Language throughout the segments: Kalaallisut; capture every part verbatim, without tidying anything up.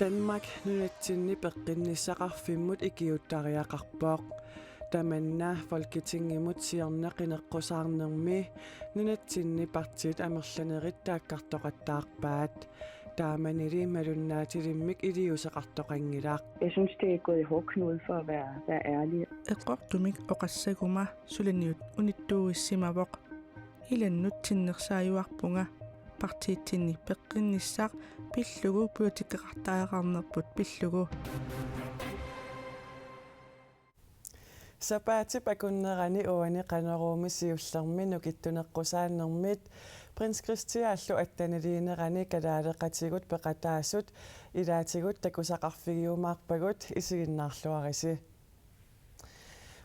Danmark nunatsinni peqqinnissaqarfimmut ikiuuttariaqarpoq. Tamanna Folketingimut siorna qineqqusaarnermi nunatsinni partiit amerlanerit taakkartoqattaarpaat. Taamanili malunnaatilimmik iliuuseqartoqanngilaq. Jeg synes, det er gået i hårdknude for at være, være ærlig. Eqqortumik oqassaguma suliniut unittuuissimavoq. Ilannut tinnersaajuarpunga. Partiitsinni peqqinnissaq pillugu politikkeqartariaqarnerput pillugu. Sapaatip akunnerani uani Qanoruumi siullermi nukittuneqqusaanermit Prins Christianillu attaniliinerani kalaaleqatigut peqataasut ilaatigut takusaqarfigiumaarpagut, isiginnaarluarisi.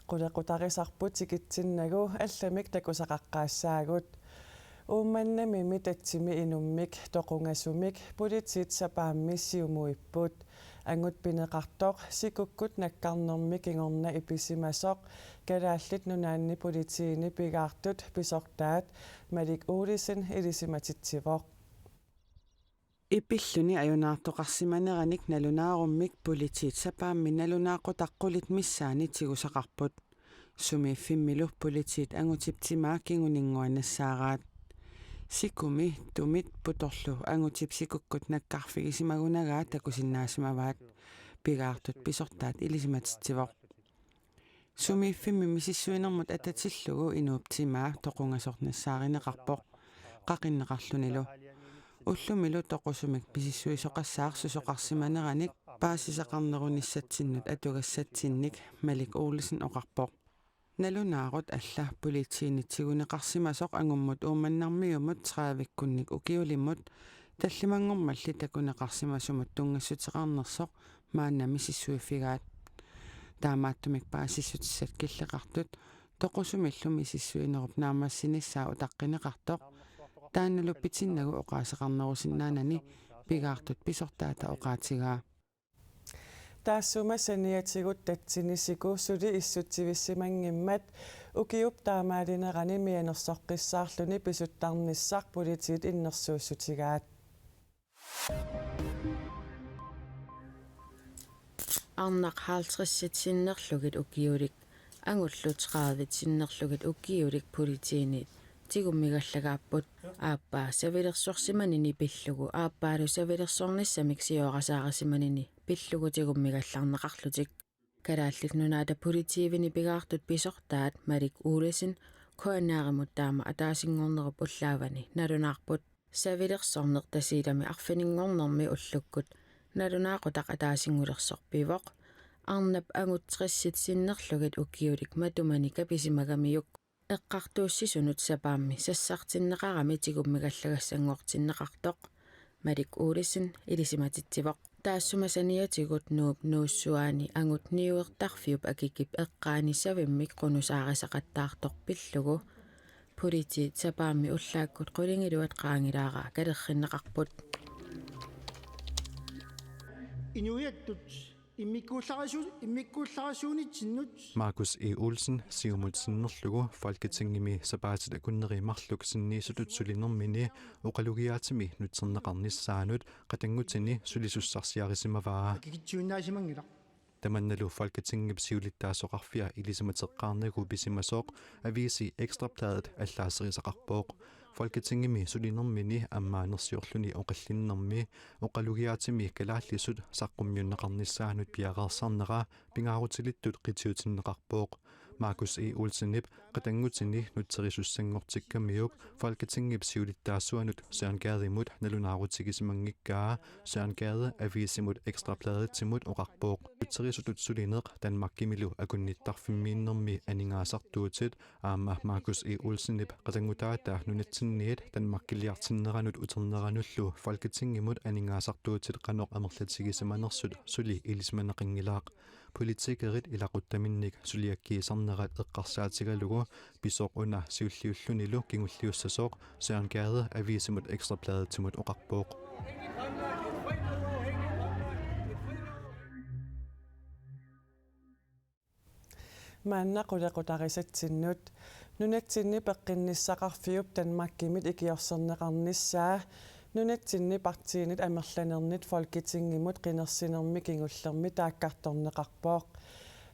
Qulequtarisarput tikitsinnagu allamik takusaqaqqaassaagut. Uummannamimi tatsimi inummik toqungasumik politiit sapaammi siumuipput. Angut pineqartoq sikukkut nakkarnermi kingorna ipisimasoq Kalaallit Nunaanni Politiini pigaartut pisortaat Malik Olesen ilisimatitsivoq. Ipilluni ajunaartoqarsimaneranik nalunaarummik politiit sapaammi nalunaaqutaq qulit missaanni tigusaqarput. Sumiiffimmilu politiit angutip timaa kinguninngua nassaaraat. Sikumi tumit putorlu angutip sikukkut nakkarfigisimagunagaa takusinnaasimavaat, pigaartut pisortaat ilisimatitsivoq. Sumiiffimmi misissuinermut atatillugu inuup timaa toqungasoq nassaarineqarpoq qaqinneqarlunilu. Ullumilu toqusumik misissuisoqassaaq susoqarsimaneranik paasisaqarnerunissatsinnut atugassatsinnik, Malik Olesen oqarpoq. Nalunaarut alla politiinit tiguneqarsimasoq angummut Uummannarmiumut tredivikkunnik ukiulimut tallimanngormalli takuneqarsimasumut tunngassuteqarnersoq maanna misissuiffigaat. Taamaattumik paasissutissat killeqartut toqusumillu misissuinerup naammassinissaa utaqqineqartoq taannalu pitinnagu oqaaseqarnerusinnaanani pigaartut pisortaata oqaatigaa. Taassuma saniatigut tatsini siku suli issutsivissimanngimmat ukiup taamaalinerani mianersoqqissaarluni pisuttarnissaq politiit innersuussutigaat. Arnaq halvtredsit sinnerlugit ukiulik, angullu tredivet sinnerlugit ukiulik politiini tigummigallagaapput, aappaa savilersorsimanini pillugu aappaalu savilersornissamik siorasaarisimanini pillugu tigummigallarneqarlutik. Kalaallit Nunaata politiivini pigaartut pisortaat Malik Olesen K N R-imut taama ataasinngornerup ullaavani nalunaarput. Savilersorneq Tasiilami arfininngornermi ullukkut nalunaaqutaq ataasinngulersoq pivoq. Arnap angut tressit sinnerlugit ukiulik matumani kapisimagamiuk eqqartuussisunut sapaammi sassartinneqarami tigummigallagassanngortinneqartoq, Malik Olesen ilisimatitsivoq. Taassuma saniatigut Nuup Nuussuaani angut niuertarfiup akikip eqqaani savimmik qunusaarisaqattaartoq pillugu politiit sapaammi ullaakkut qulingiluat qaangilaaraa kalerrinneqarput. Inuiattut immikkuullarisu-, immikkuullarisuunitsinnut. Markus E. Olsen, Siumut sinnerlugu Folketingimi sapaatit akunneri marluk sinniisutut sulinermini oqalugiaatimi nutserneqarnissaanut qatanngutini sulisussarsiarisimavaa. Akikitsuinnaasimanngilara. Tamannalu Folketingip siulittaasoqarfia ilisimateqqaarnagu pisimasoq aviisi Ekstra Bladet allaaserisaqarpoq. Folketingimi sulinermini ammaanersiorluni oqallinnermi oqalugiaatimi kalaallisut saqqummiunneqarnissaannut piareersarnera pingaarutilittut qitiutinneqarpoq. Markus E. Olsenip qatanngutini nutserisussanngortikkamiuk Folketingip siulittaasuanut Søren Gademut nalunaarutigisimanngikkaa Søren Gade aviisimut Ekstra Bladetsimut oqarpoq. Nutserisutut sulineq Danmarkimilu akunnittarfimmiinnermi aningaasartuutit aamma Markus E. Olsenip qatanngutaata nunatsinniit Danmarkiliartinneranut uterneranullu Folketingimut aningaasartuutit qanoq amerlatigisimanersut suli ilisimaneqanngilaq. Politikerit ilaquttaminnik suliakkiisarnerat eqqarsaatigalugu pisoq una siulliullunilu kingulliussasoq Søren Gade aviisimut Ekstra Bladetsimut oqarpoq. Maanna qulequtarisatsinnut. Nunatsinni peqqinnissaqarfiup Danmarkimit ikiorserneqarnissaa Nunatsinni partiinit amerlanernit Folketingimut qinersinermi kingullermi taakkartorneqarpoq.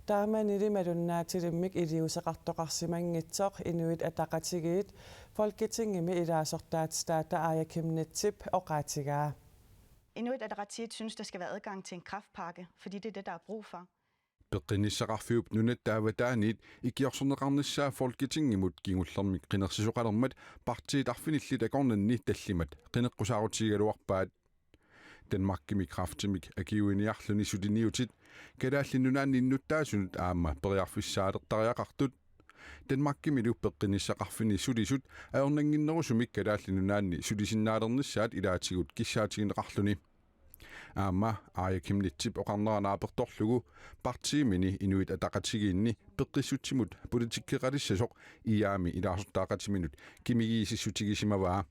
Taamanili malunnaatilimmik iliuuseqartoqarsimanngitsoq Inuit Ataqatigiit Folketingimi ilaasortaatitaata Aaja Chemnitzip oqaatigaa. Inuit Ataqatigiit synes, der skal være adgang til en kræftpakke, fordi det er det, der er brug for. Peqqinnissaqarfiup nunatta avataaniit ikiorserneqarnissaa Folketingimut kingullermik qinersisoqalermat partiit arfinillit akornanni tallimat qineqqusaarutigigaluarpaat. Danmarkimi kræftimik akiuiniarluni suliniutit Kalaallit Nunaanni innuttaasunut aamma periarfissaalertariaqartut. Danmarkimilu peqqinnissaqarfinni sulisut ajornannginnerusumik Kalaallit Nunaanni sulisinnaalernissaat ilaatigut kissaatigineqarluni. Aamma Aaja Chemnitzip oqarnera naapertorlugu partiimini Inuit Ataqatigiinni peqqissutsimut politikkeqalissasoq I A-mi ilaasortaaqatiminut kimigiississutigisimavaa.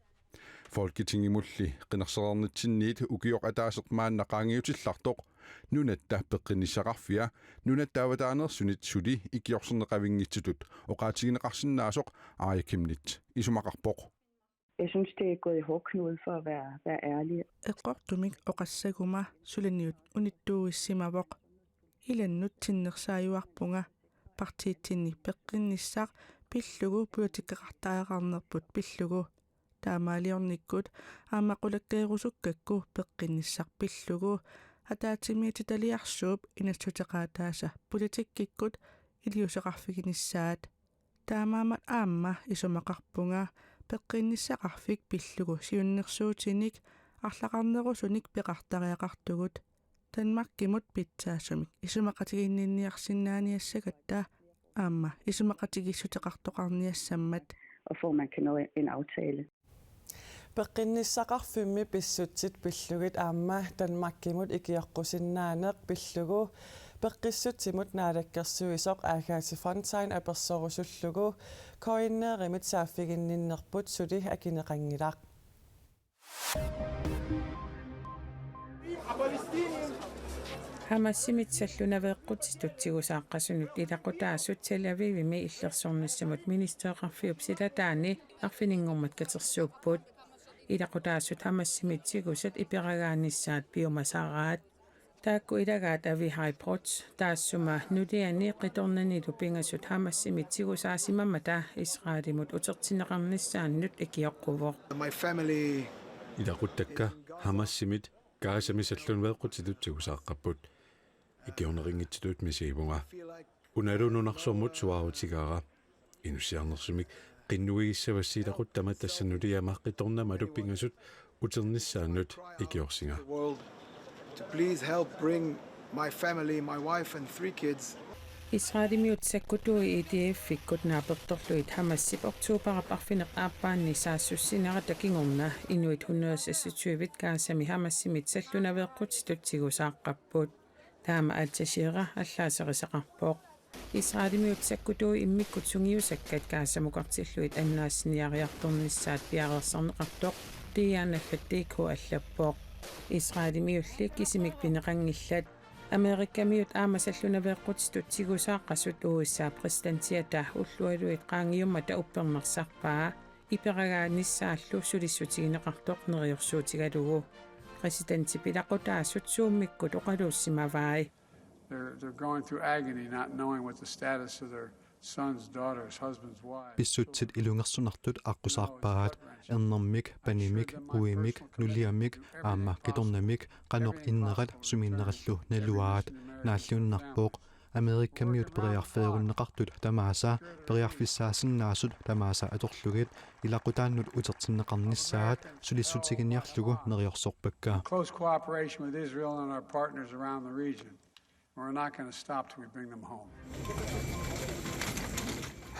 Folketingimulli qinersereernitsinniit ukioq ataaseq maanna qaangiutillartoq nunatta peqqinnissaqarfia nunatta avataaneersunit suli ikiorserneqavinngitsutut oqaatigineqarsinnaasoq Aaja Chemnitz isumaqarpoq. Jeg synes, det er gået i hårdknude for at være, være ærlig. Eqqortumik oqassaguma suliniut unittuuissimavoq. Ilannut sinnersaajuarpunga partiitsinni peqqinnissaq pillugu politikkeqartariaqarnerput pillugu. Taamaaliornikkut aamma qulakkeerusukkakku peqqinnissaq pillugu ataatsimiititaliarsuup inassuteqaataasa politikkikkut iliuuseqarfiginissaat. Taamaammat aamma isumaqarpunga peqqinnissaqarfik pillugu siunnersuutinik arlaqarnerusunik peqartariaqartugut. Danmarkimut pitsaasumik isumaqatiginninniarsinnaaniassagatta aamma isumaqatigiissuteqartoqarniassammat. Og få man kan nå en aftale. Peqqinnissaqarfimmi pissutsit pillugit aamma Danmarkimut ikioqqusinnaaneq pillugu peqqissutsimut naalakkersuisoq Agathe Fontain apersorusullugu K N R-imit saaffiginninnerput suli akineqanngilaq. Hamasimit sallunaveeqqutitut tigusaaqqasunut ilaqutaasut Tel Avivimi illersornissamut ministereqarfiup silataani arfininngormat katersuupput. Ilaqutaasut Hamasimit tigusat iperagaanissaat piumasaraat. Taakku ilagaat Avihai Brotz, taassuma nuliani qitornanilu pingasut Hamasimit tigusaasimammat Israelimut utertinneqarnissaannut ikioqquvoq. Ilaquttakka Hamasimit Gazami sallunaveeqqutitut tigusaaqqapput. Ikiornerinngitsutut misigivunga. Unalu nunarsuarmut suaarutigaara. Inussiarnersumik qinnuigissavassi ilaquttama tassa nuliama qitornamalu pingasut uternissaannut ikiorsinga. Israelimiut sakkutuui I D F-ikkut naapertorlugit Hamasip oktobarip arfineq-aappaanni saassussinerata kingorna inuit hundrede seksogtyve Gazami Hamasimit sallunaveeqqutitut tigusaaqqapput. Taama Al Jazeera allaaserisaqarpoq. Israelimiut sakkutuui immikkut sungiusakkat Gazamukartillugit annaassiniariartornissaat piareersarneqartoq D R nallat D K allappoq. Israelimiulli kisimik pineqanngillat. Amerikamiut aamma sallunaveeqqutitut tigusaaqqasut U S A præsidentiata ullualuit qaangiummata uppernarsarpaa. Iperagaanissaallu sulissutigineqartoq neriorsuutigalugu. Præsidentip ilaqutaasut Zoomikkut oqaluussimavai. They're, they're going through agony not knowing what the status of their sons, daughters, husbands, wives. Pissutsit ilungersunartut aqqusaarpaat, ernermik, panimik, uimik, nuliamik, aamma qitornamik, qanoq innerat sumiinnerallu naluaat, naalliunnarpoq. Amerikamiut periarfeerunneqartut tamaasa periarfissaasinnaasut tamaasa atorlugit ilaqutaannut utertinneqarnissaat sulissutiginiarlugu neriorsorpakka. Close cooperation with Israel and our partners around the region. We're not going to stop till we bring them home.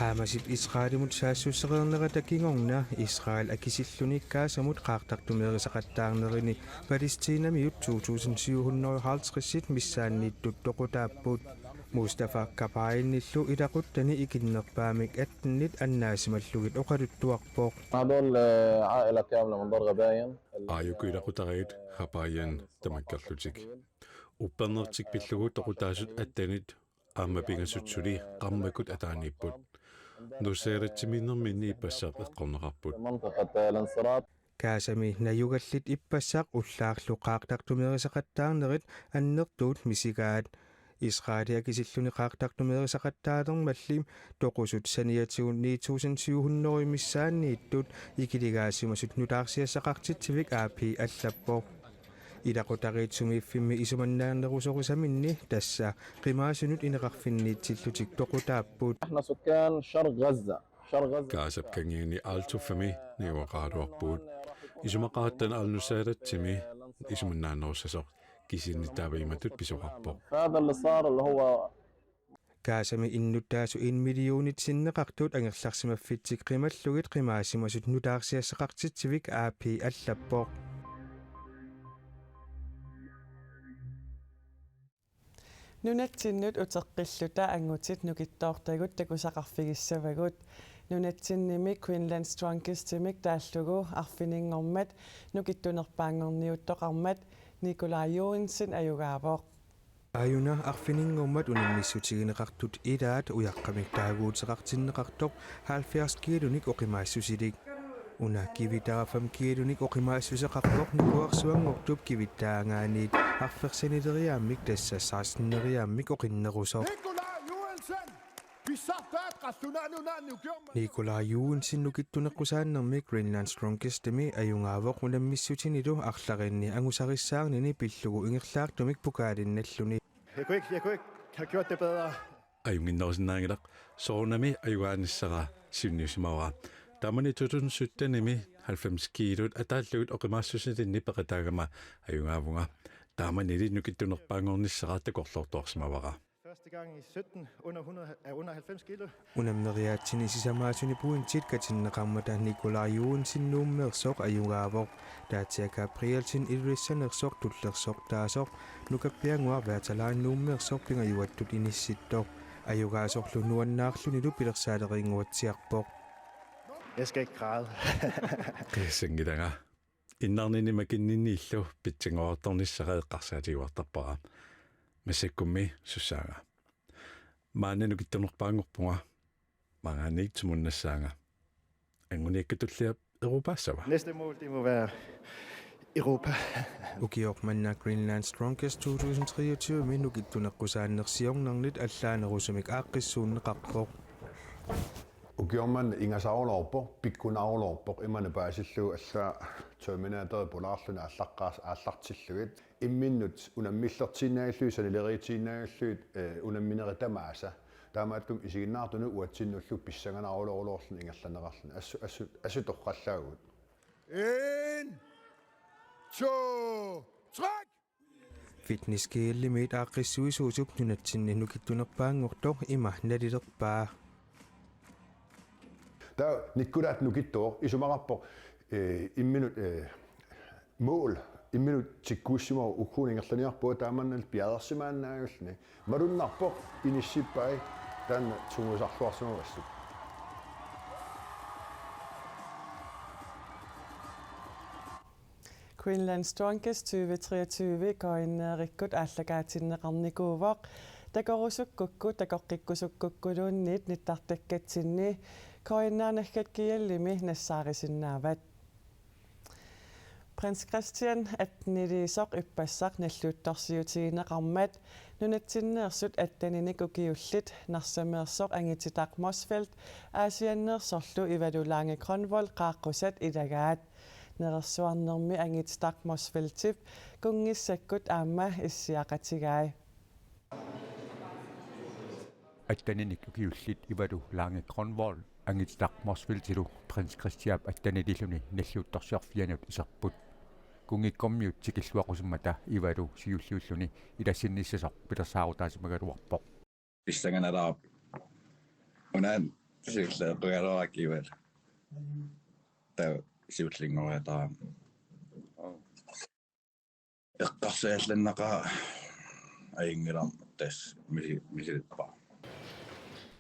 Hamasip Israelimut saassussereernerata kingorna Israel akisilluni Gazamut qaartartumeerisaqattaarnerini Palæstinamiut to tusind syv hundrede og halvtreds missaanniittut toqutaapput. Mustafa Kabainillu ilaquttani ikinnerpaamik attenit annaasimallugit oqaluttuarpoq. هذول عائلة كاملة من ضرغباين. Aajuku ilaqutariit Habayan tamakkerlutik. Uppernertik pillugu toqutaasut attenit aamma pingasut suli qarmakut ataaniipput. Nusayritsiminnerminni ippassaq eqqorneqarput. منطقة الانصراط. Gazami najugallit ippassaq ullaarlu qaartartumeerisaqattaarnerit annertuut misigaat. Israeli akisilluni qaartartumeerisaqattaalermalli toqusut saniatigut ni tusind syv hundrede missaanniittut ikiligaasimasut nutaarsiassaqartitsivik A P allappoq. Ilaqutariit sumiiffimmi isumannaannerusorisaminni tassa qimaasunut ineqarfinniitsillutik toqutaapput. احنا سكان شرق غزة. شرق غزة. Gazap kangiani Al-Tufami niuaqaraluarpugut. Isumaqaratta Al-Nusayratsimi isumannaannerussasoq, kisianni taava imatut pisoqarpoq. هذا اللي صار اللي هو Gazami innuttaasut en millionit sinneqartut angerlarsimaffitsik qimallugit qimaasimasut nutaarsiassaqartitsivik A P allappoq. Nunatsinnut uteqqilluta angutit nukittoortagut takusaqarfigissavagut. Nunatsinnimi Greenland Strongest-imik taallugu arfininngormat nukittunerpaanngorniuttoqarmat Nikolaj Joensen ajugaavoq. Aajuna arfininngormat unammissutigineqartut ilaat ujaqqamik taaguuteqartinneqartoq halvfjerds kiilunik oqimaassusilik. Una kivittaa fem kiilunik oqimaassuseqarpoq nikuarsuanngortup kivittaagaaniit arfersanileriaammik tassa seksteneriaammik oqinnerusoq. Nikolaj Joensen! Pisartaat qallunaanut naanni ukiorma. Nikolaj Joensen nukittuneqqusaannermi Greenland Strongest-imi ajugaavoq unammissutinilu arlalinni angusarissaarnini pillugu ingerlaartumik pokaalinnalluni. Jeg kunne ikke, jeg kunne ikke have gjort det bedre. Ajunnginnerusinnaanngilaq, soorunami ajugaanissara siunniussimavara. Taamani to tusind sytten-imi halvfems kiilut ataallugit oqimaassusilinnik peqataagama ajugaavunga. Taamanili nukittunerpaanngornissara takorloortuarsimavara. Første gang i sytten under hundrede, er under halvfems kilo. Unammeriaatsini sisamaasuni pointit katinneqarmata Nikolaj Joensen Nuummeersoq ajugaavoq. Dacia Gabrielsen Ilulissaniilersoq tullersortaasoq, nukappiannguaq Waterline Nuummeersoq pingajuattut inissittoq. Ajugaasorlu nuannaarlunilu pilersaalerinnguatsiarpoq. Jeg skal ikke græde. Qiassanngilanga. Innarnini makinninniillu pitsanngoraartornissara eqqarsaatigiuartarpara. Massakkummi sussaanga. Maanna nukittunerpaanngorpunga. Maanngaanniit sumunnassaanga. Anguniakkat tulliat Europaassava? Næste mål, det må være Europa. Ukioq manna Greenland Strongest to tusind treogtyve-mi nukittuneqqusaannersiornernit allaanerusumik aaqqissuunneqarpoq. Ukioq manna ingasaarulorpoq, pikkunarulorpoq, imanna paasillugu allaat Terminator pulaarluni aallaqqaas-, aallartillugit. Imminnut unammillertiinnaagallugit, sanileriitiinnaagallugit, eh, unamminerit tamaasa. Taamaattumik isiginnaartunut uatsinnullu pissanganarulorulorluni ingerlanneqarluni. Assu-, assu-, assut torrallaavugut. En, to, træk! Fitness G L-imiit aaqqissuisuusup nunatsinni nukittunerpaanngortoq ima nalilerpaa. Taava Nikolaj nukittoq isumaqarpoq, eh, imminut, eh, mål, imminut tikkuussimavoq, ukkuun ingerlaniarpunga taamannali piareersimaannaagulluni. Malunnarpoq inissippai taanna tungujorsimavassuk. Greenland Strongest tyve treogtyve KNR-ikkut aallakaatinneqarnikuuvoq. Takorusukkukku, takoqqikkusukkukkuluunniit nittartakkatsinni K N R naggat G L-imi nassaarisinnaavat. Prins Christian atteniliisoq ippassaq nalliuttorsiutigineqarmat nunatsinneersut atteninik ukiullit Narsameersoq Angititaq Motzfeldt Aasianneersorlu Ivalu Lange Grønvold qaaqqusat ilagaat. Nerersuarnermi Angititaq Motzfeldtip kunngissakkut aamma issiaqatigai. Atteninik ukiullit Ivalu Lange Grønvold Angititaq Motzfeldtilu Prins Christianip atteniliilluni nalliuttorsiorfianut iserput. Kunngikkormiut tikilluaqqusimmata Ivalu siulliulluni ilassinnissasoq pilersaarutaasimagaluarpoq. Pissanganalaarpoq. Una siulleeqqugaluarakku Ivalu. Taava siullinngoriataarama. Eqqarsaallannaqaaq ajunngilaq tassa misi-, misilippara.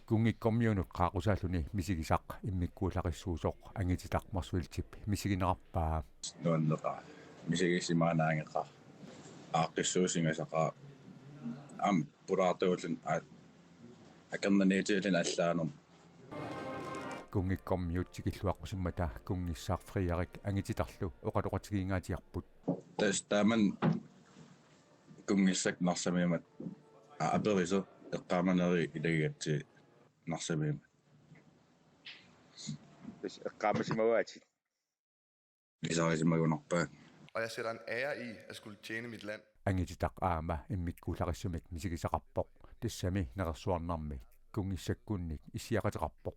Kunngikkormiunut qaaqqusaalluni misigisaq immikkuullarissuusoq Angititaq Motzfeldtip misiginerarpaa. Nuanneqaaq. Misigisimaanaanngeqaaq. Aaqqissuussinngasaqaaq. Aamma pulaartuulluni a-, akornanniitilluni allaanermut. Kunngikkormiut tikilluaqqusimmata kunngissaq Frederik angititarlu oqaloqatigiingaatsiarput. Tassa taamani kunngissaq Narsamiimmat aperisoq eqqaamaneri ilagigatsigit Narsamiimmat. Tassa eqqaamasimavaatit. Pisarisimagaluarpara. Og jeg sætter en ære i at skulle tjene mit land. Angititaq aamma immikkuullarissumik misigisaqarpoq, tassami nerersuarnermi kunngissakkunnik issiaqateqarpoq.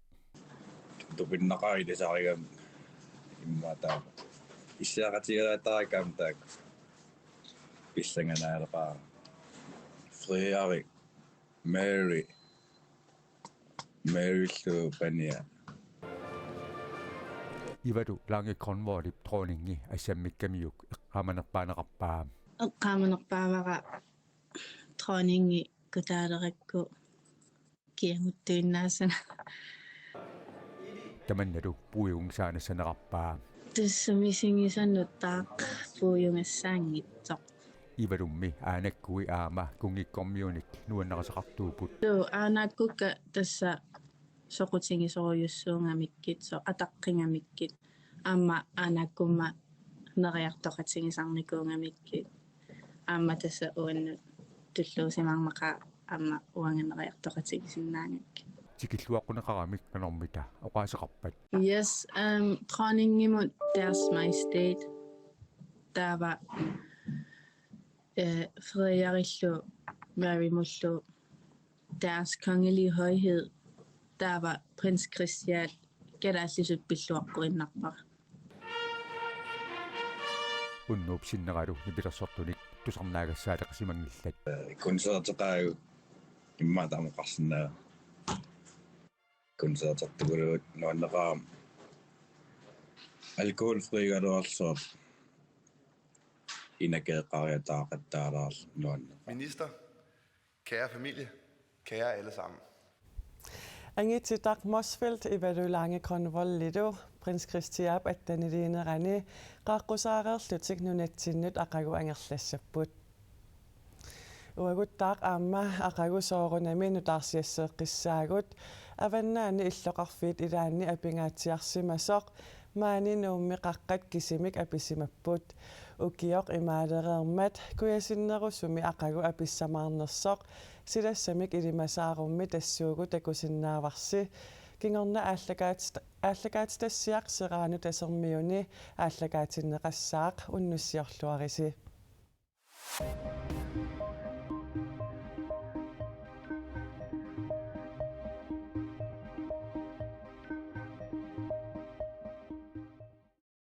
Tupinnaqaaq ilisarigami immaqa taama. Issiaqatigilaatarakam taak. Pissanganaalerpara. Frederik, Mary, Maryllu pania. Ivalu Lange Grønvoldip dronningi assammikkamiuk eqqaamanerpaaneqarpaa. Eqqaamanerpaavara dronningi kutaalerakku kiaguttuinnaasana. Tamannalu puigunngsaanassanerarpaa. Tassa misigisanut taaq puigunngsaanngitsoq. Ivalummi aanakkui aamma kunngikkormiunik nuannarisaqartuupput. Suu, aanakkukka tassa soqutigisorujussuugamikkit, soq ataqqigamikkit. Aamma aanakkumma neriartoqatigisarnikuugamikkit. Aamma tassa uannut tulluusimaarnaqaaq aamma uanga neriartoqatigisinnaagakkit. Tikilluaqquneqaramik qanormita oqaaseqarpat? Yes, um, dronningimut Deres Majestæt. Taava øh, Frederikillu Marymullu Deres Kongelige Højhed, taava Prins Christian kalaallisut pilluaqquinnarpara. Unnuup sinneralu nipilersortunik tusarnaagassaaleqisimanngillat. Koncerteqaagut immaqa taama oqarsinnaavara. Koncertertuguluit nuanneqarami. Alkoholfrigaluarlugu inakeeqqariataaqattaalaarlugu nuanneqarami. Minister, kære familie, kære alle sammen. Angititaq Motzfeldt Ivalu Lange Grønvoldilu Prins Christianip atteniliinerani qaaqqusaareerlutik nunatsinnut aqagu angerlassapput. Uaguttaaq aamma aqagu soorunami nutaarsiasseeqqissaagut. Avannaani illoqarfiit ilaanni apingaatsiarsimasoq, maani Nuummi qaqqat kisimik apisimapput. Ukioq imaalereermat kujasinnerusumi aqagu apissamaarnersoq silassamik ilimasaarummi tassuugu takusinnaavarsi. Kingorna aallakaat-, aallakaatitassiaq Seraanut Tasermiuni aallakaatinneqassaaq, unnussiorluarisi.